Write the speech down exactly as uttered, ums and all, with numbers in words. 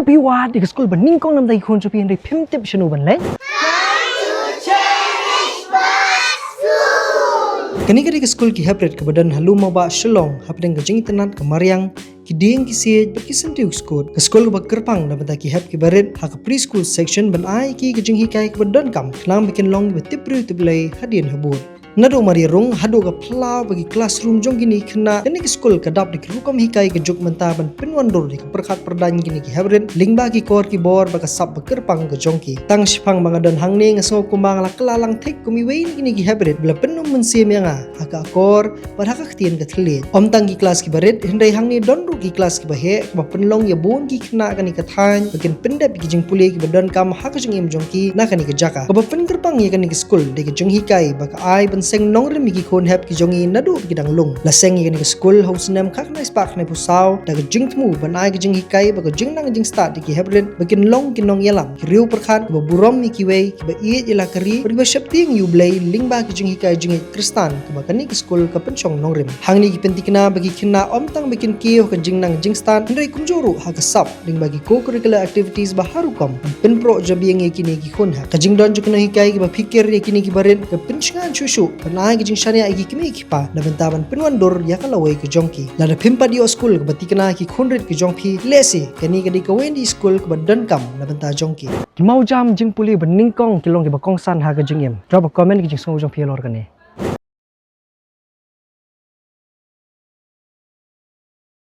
Phi wad ïa ka skul ba nyngkong na ka bynta ki khun jong phi, hynrei phim tip shano ban leit. Kane ka dei ka skul ki heprit kaba don ha Lum Mawbah Shillong, hapdeng ka jingitynnad ka mariang, ki dieng ki siej bad ki syntiew ki skud. Ka skul kaba kyrpang na ka bynta ki hep kiba rit ha ka preschool section ban ai ki ka jinghikai kaba donkam khnang ba kin long kiba tip briew tip Blei hadien habud. Naduh mariang rung haduh ka phyllaw bad ki classroom jong kine ki khynnah, kane ka skul ka dap da ki rukom hikai ka juk mynta ban pynwandur ïa ka pyrkhat pyrdaiñ kine ki heprit lyngba ki kor ki bor bad ka sap ba kyrpang ka jong ki. Tang shiphang ba nga don hangne nga sngew kumba nga la kylla lang thik kum iwei na kine ki heprit ba la pynum mynsiem ïa nga ha ka akor bad ha ka ktien ka thylliej. Ym tang ki klas kiba rit, hynrei hangne don ruh ki klas kiba heh, kaba pynlong ïa bun ki khynnah kane ka thaiñ ba kin pyndep ïa ki jingpule kiba donkam ha ka jingim jong ki na kane ka jaka. Kaba pynkyrpang ïa kane ka skul dei ka jinghikai ba ka ai ban seng nongrim ïa ki khun hep ki jong ngi naduh ba ki dang lung. La seng ïa kane ka skul ha u snem khatkhyndai spah khyndaiphew saw da ka jingthmu ban ai ka jinghikai bad ka jingnang jingstad ïa ki heprit ba kin long ki nongïalam, ki riewpyrkhat, kiba burom ïa kiwei, kiba ïeit ïa la ka ri bad kiba sheptieng ïa U Blei lyngba ki jinghikai jingngeit Khristan kaba kane ka skul ka pynshong nongrim. Hangne ki pynthikna ba ki khynnah ym tang ba kin kiew ha ka jingnang jingstad, hynrei kumjuh ruh ha ka sap lyngba ki co-curricular activities ba har rukom ban pynpro jabieng ïa kine ki khun hep. Ka jingdon jong ki nonghikai kiba phikir ïa kine kiba rit ka pynshngaiñ shuh shuh ban ai ka jingshaniah ïa ki kmie ki kpa na bynta ban pynwandur ïa ka lawei ka jong ki. Lada phim pat ïoh skul kaba thikna ïa ki khun rit ki jong phi, lehse kane ka dei kawei na ki skul kaba donkam na bynta jong ki. Ki mawjam jingpule ba nyngkong ki long kiba kongsan ha ka jingim. Drop a comment ki jingsngew jong phi halor kane.